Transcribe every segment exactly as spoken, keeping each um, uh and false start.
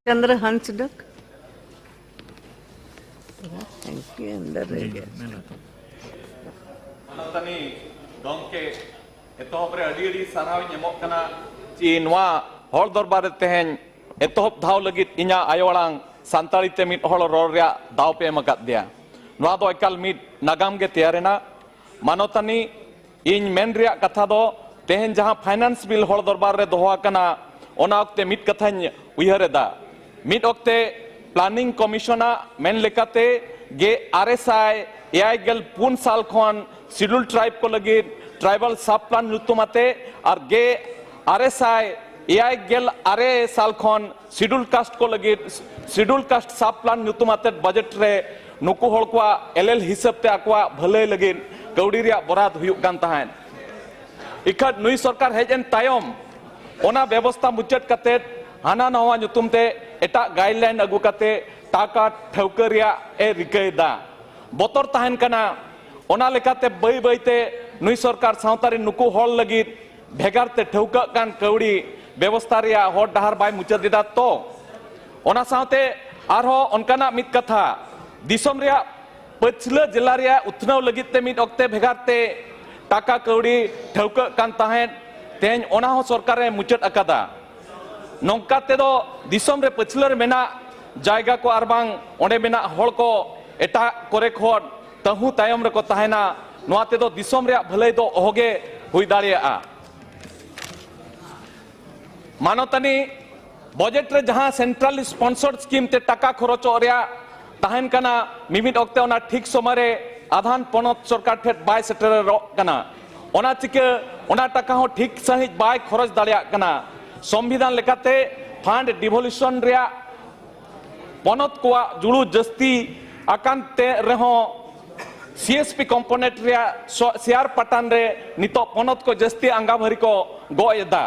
Chandra Hansda. Thank you, ᱟᱱᱫᱟᱨ ᱨᱮ ᱜᱮ᱾ ᱢᱟᱱᱚᱛᱟᱱᱤ ᱜᱚᱢᱠᱮ, ᱮᱛᱚᱦᱚᱵ ᱨᱮ ᱟᱹᱰᱤ ᱟᱹᱰᱤ ᱥᱟᱨᱦᱟᱣ ᱤᱧ ᱮᱢᱚᱜ ᱠᱟᱱᱟ ᱡᱮ ᱱᱚᱣᱟ ᱦᱚᱲ ᱫᱚᱨᱵᱟᱨ ᱨᱮ ᱛᱮᱦᱮᱧ ᱮᱛᱚᱦᱚᱵ ᱫᱷᱟᱣ ᱞᱟᱹᱜᱤᱫ ᱤᱧᱟᱹᱜ ᱟᱭᱳ ᱟᱲᱟᱝ ᱥᱟᱱᱛᱟᱲᱤ ᱛᱮ ᱢᱤᱫ ᱦᱚᱲ ᱨᱚᱲ ᱨᱮᱭᱟᱜ ᱫᱟᱣ ᱯᱮ ᱮᱢ ᱟᱠᱟᱫ ᱫᱮᱭᱟ᱾ ᱱᱚᱣᱟ ᱫᱚ ᱮᱠᱟᱞ ᱢᱤᱫ ᱱᱟᱜᱟᱢ ᱜᱮ ᱛᱮᱭᱟᱨ ᱮᱱᱟ᱾ ᱢᱟᱱᱚᱛᱟᱱᱤ, ᱤᱧ ᱢᱮᱱ ᱨᱮᱭᱟᱜ ᱠᱟᱛᱷᱟ ᱫᱚ, ᱛᱮᱦᱮᱧ ᱡᱟᱦᱟᱸ finance bill ᱦᱚᱲ ᱫᱚᱨᱵᱟᱨ ᱨᱮ ᱫᱚᱦᱚ ᱟᱠᱟᱱᱟ, ᱚᱱᱟ ᱚᱠᱛᱮ ᱢᱤᱫ ᱠᱟᱛᱷᱟᱧ ᱩᱭᱦᱟᱹᱨ ᱮᱫᱟ᱾ ᱢᱤᱫ ᱚᱠᱛᱮ planning commission ᱟᱜ ᱢᱮᱱ ᱞᱮᱠᱟᱛᱮ ᱜᱮ ᱟᱨᱮ ᱥᱟᱭ ᱮᱭᱟᱭ ᱜᱮᱞ ᱯᱩᱱ ᱥᱟᱞ ᱠᱷᱚᱱ schedule tribe ᱠᱚ ᱞᱟᱹᱜᱤᱫ tribal sub plan ᱧᱩᱛᱩᱢ ᱟᱛᱮ ᱟᱨ ᱜᱮ ᱟᱨᱮ ᱥᱟᱭ ᱮᱭᱟᱭ ᱜᱮᱞ ᱟᱨᱮ ᱥᱟᱞ ᱠᱷᱚᱱ schedule caste ᱠᱚ ᱞᱟᱹᱜᱤᱫ schedule caste sub plan ᱧᱩᱛᱩᱢ ᱟᱛᱮ budget ᱨᱮ ᱱᱩᱠᱩ ᱦᱚᱲ ᱠᱚᱣᱟᱜ ᱮᱞᱮᱞ ᱦᱤᱥᱟᱹᱵ ᱛᱮ ᱟᱠᱚᱣᱟᱜ ᱵᱷᱟᱹᱞᱟᱹᱭ ᱞᱟᱹᱜᱤᱫ ᱠᱟᱹᱣᱰᱤ ᱨᱮᱭᱟᱜ ᱵᱚᱨᱟᱫ ᱦᱩᱭᱩᱜ ᱠᱟᱱ ᱛᱟᱦᱮᱸᱫ᱾ ᱤᱠᱷᱟᱹᱱ ᱱᱩᱭ ᱥᱚᱨᱠᱟᱨ ᱦᱮᱡ ᱮᱱ ᱛᱟᱭᱚᱢ ᱚᱱᱟ ᱵᱮᱵᱚᱥᱛᱷᱟ ᱢᱩᱪᱟᱹᱫ ᱠᱟᱛᱮ ᱦᱟᱱᱟ ᱱᱟᱣᱟ ᱧᱩᱛᱩᱢ ᱛᱮ ᱮᱴᱟᱜ guideline ᱟᱹᱜᱩ ᱠᱟᱛᱮ ᱴᱟᱠᱟ ᱴᱷᱟᱹᱣᱠᱟᱹ ᱨᱮᱭᱟᱜ ᱮ ᱨᱤᱠᱟᱹᱭᱮᱫᱟ᱾ ᱵᱚᱛᱚᱨ ᱛᱟᱦᱮᱱ ᱠᱟᱱᱟ᱾ ᱚᱱᱟ ᱞᱮᱠᱟᱛᱮ ᱵᱟᱹᱭ ᱵᱟᱹᱭᱛᱮ ᱱᱩᱭ ᱥᱚᱨᱠᱟᱨ ᱥᱟᱶᱛᱟ ᱨᱮᱱ ᱱᱩᱠᱩ ᱦᱚᱲ ᱞᱟᱹᱜᱤᱫ ᱵᱷᱮᱜᱟᱨ ᱛᱮ ᱴᱷᱟᱹᱣᱠᱟᱹᱜ ᱠᱟᱱ ᱠᱟᱹᱣᱰᱤ ᱵᱮᱵᱚᱥᱛᱷᱟ ᱨᱮᱭᱟᱜ ᱦᱚᱨ ᱰᱟᱦᱟᱨ ᱵᱟᱭ ᱢᱩᱪᱟᱹᱫ ᱮᱫᱟ᱾ ᱛᱚ, ᱚᱱᱟ ᱥᱟᱶᱛᱮ ᱟᱨᱦᱚᱸ ᱚᱱᱠᱟᱱᱟᱜ ᱢᱤᱫ ᱠᱟᱛᱷᱟ, ᱫᱤᱥᱚᱢ ᱨᱮᱭᱟᱜ ᱯᱟᱹᱪᱷᱞᱟᱹ ᱡᱮᱞᱟ ᱨᱮᱭᱟᱜ ᱩᱛᱱᱟᱹᱣ ᱞᱟᱹᱜᱤᱫ ᱛᱮ ᱢᱤᱫ ᱚᱠᱛᱮ ᱵᱷᱮᱜᱟᱨ ᱛᱮ ᱴᱟᱠᱟ ᱠᱟᱹᱣᱰᱤ ᱴᱷᱟᱹᱣᱠᱟᱹᱜ ᱠᱟᱱ ᱛᱟᱦᱮᱸᱫ, ᱛᱮᱦᱮᱧ ᱚᱱᱟ ᱦᱚᱸ ᱥᱚᱨᱠᱟᱨ ᱮ ᱢᱩᱪᱟᱹᱫ ᱟᱠᱟᱫᱟ᱾ ᱱᱚᱝᱠᱟ ᱛᱮᱫᱚ ᱫᱤᱥᱚᱢ ᱨᱮ ᱯᱟᱹᱪᱷᱞᱟᱹ ᱨᱮ ᱢᱮᱱᱟᱜ ᱡᱟᱭᱜᱟ ᱠᱚ ᱟᱨ ᱵᱟᱝ ᱚᱸᱰᱮ ᱢᱮᱱᱟᱜ ᱦᱚᱲ ᱠᱚ ᱮᱴᱟᱜ ᱠᱚᱨᱮ ᱠᱷᱚᱱ ᱛᱟᱹᱦᱩ ᱛᱟᱭᱚᱢ ᱨᱮᱠᱚ ᱛᱟᱦᱮᱱᱟ᱾ ᱱᱚᱣᱟ ᱛᱮᱫᱚ ᱫᱤᱥᱚᱢ ᱨᱮᱭᱟᱜ ᱵᱷᱟᱹᱞᱟᱹᱭ ᱫᱚ ᱚᱦᱚᱜᱮ ᱦᱩᱭ ᱫᱟᱲᱮᱭᱟᱜᱼᱟ᱾ ᱢᱟᱱᱚᱛᱟᱱᱤ, budget ᱨᱮ ᱡᱟᱦᱟᱸ central sponsored scheme ᱛᱮ ᱴᱟᱠᱟ ᱠᱷᱚᱨᱚᱪᱚᱜ ᱨᱮᱭᱟᱜ ᱛᱟᱦᱮᱱ ᱠᱟᱱᱟ, ᱢᱤᱢᱤᱫ ᱚᱠᱛᱮ ᱚᱱᱟ ᱴᱷᱤᱠ ᱥᱚᱢᱚᱭ ᱨᱮ ᱟᱫᱷᱟᱱ ᱯᱚᱱᱚᱛ ᱥᱚᱨᱠᱟᱨ ᱴᱷᱮᱱ ᱵᱟᱭ ᱥᱮᱴᱮᱨᱚᱜ ᱠᱟᱱᱟ᱾ ᱚᱱᱟ ᱪᱤᱠᱟᱹ ᱚᱱᱟ ᱴᱟᱠᱟ ᱦᱚᱸ ᱴᱷᱤᱠ ᱥᱟᱺᱦᱤᱡ ᱵᱟᱭ ᱠᱷᱚᱨᱚᱪ ᱫᱟᱲᱮᱭᱟᱜ ᱠᱟᱱᱟ᱾ ᱥᱚᱝᱵᱤᱫᱷᱟᱱ ᱞᱮᱠᱟᱛᱮ fund devolution ᱨᱮᱭᱟᱜ ᱯᱚᱱᱚᱛ ᱠᱚᱣᱟᱜ ᱡᱩᱲᱩ ᱡᱟᱹᱥᱛᱤ ᱟᱠᱟᱱ ᱛᱮ ᱨᱮᱦᱚᱸ, CSP component ᱨᱮᱭᱟᱜ ᱥᱚ-, share ᱯᱟᱴᱟᱱ ᱨᱮ ᱱᱤᱛᱚᱜ ᱯᱚᱱᱚᱛ ᱠᱚ ᱡᱟᱹᱥᱛᱤ ᱟᱸᱜᱟᱵᱷᱟᱹᱨᱤ ᱠᱚ ᱜᱚᱜ ᱮᱫᱟ᱾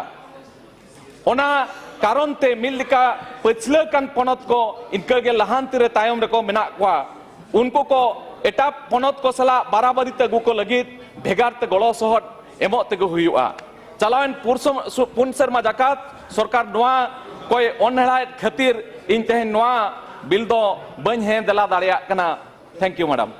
ᱚᱱᱟ ᱠᱟᱨᱚᱱ ᱛᱮ ᱢᱤᱫ ᱞᱮᱠᱟ ᱯᱟᱹᱪᱷᱞᱟᱹ ᱠᱟᱱ ᱯᱚᱱᱚᱛ ᱠᱚ ᱤᱱᱠᱟᱹ ᱜᱮ ᱞᱟᱦᱟᱱᱛᱤ ᱨᱮ ᱛᱟᱭᱚᱢ ᱨᱮᱠᱚ ᱢᱮᱱᱟᱜ ᱠᱚᱣᱟ᱾ ᱩᱱᱠᱩ ᱠᱚ ᱮᱴᱟᱜ ᱯᱚᱱᱚᱛ ᱠᱚ ᱥᱟᱞᱟᱜ ᱵᱟᱨᱟᱵᱟᱨᱤ ᱛᱮ ᱟᱹᱜᱩ ᱠᱚ ᱞᱟᱹᱜᱤᱫ ᱵᱷᱮᱜᱟᱨ ᱛᱮ ᱜᱚᱲᱚ ᱥᱚᱦᱚᱫ ᱮᱢᱚᱜ ᱛᱮᱜᱮ ᱦᱩᱭᱩᱜᱼᱟ᱾ ᱪᱟᱞᱟᱣᱮᱱ ᱯᱩᱨ ᱥᱚᱢ-, ᱥᱩ-, ᱯᱩᱱ ᱥᱮᱨᱢᱟ ᱡᱟᱠᱟᱛ ᱥᱚᱨᱠᱟᱨ ᱱᱚᱣᱟ ᱚᱠᱚᱭ ᱚᱱᱦᱮᱲᱟᱭᱮᱫ ᱠᱷᱟᱹᱛᱤᱨ ᱤᱧ ᱛᱮᱦᱮᱧ ᱱᱚᱣᱟ ᱵᱤᱞ ᱫᱚ ᱵᱟᱹᱧ ᱦᱮᱸ ᱫᱮᱞᱟ ᱫᱟᱲᱮᱭᱟᱜ ᱠᱟᱱᱟ᱾ Thank you, madam.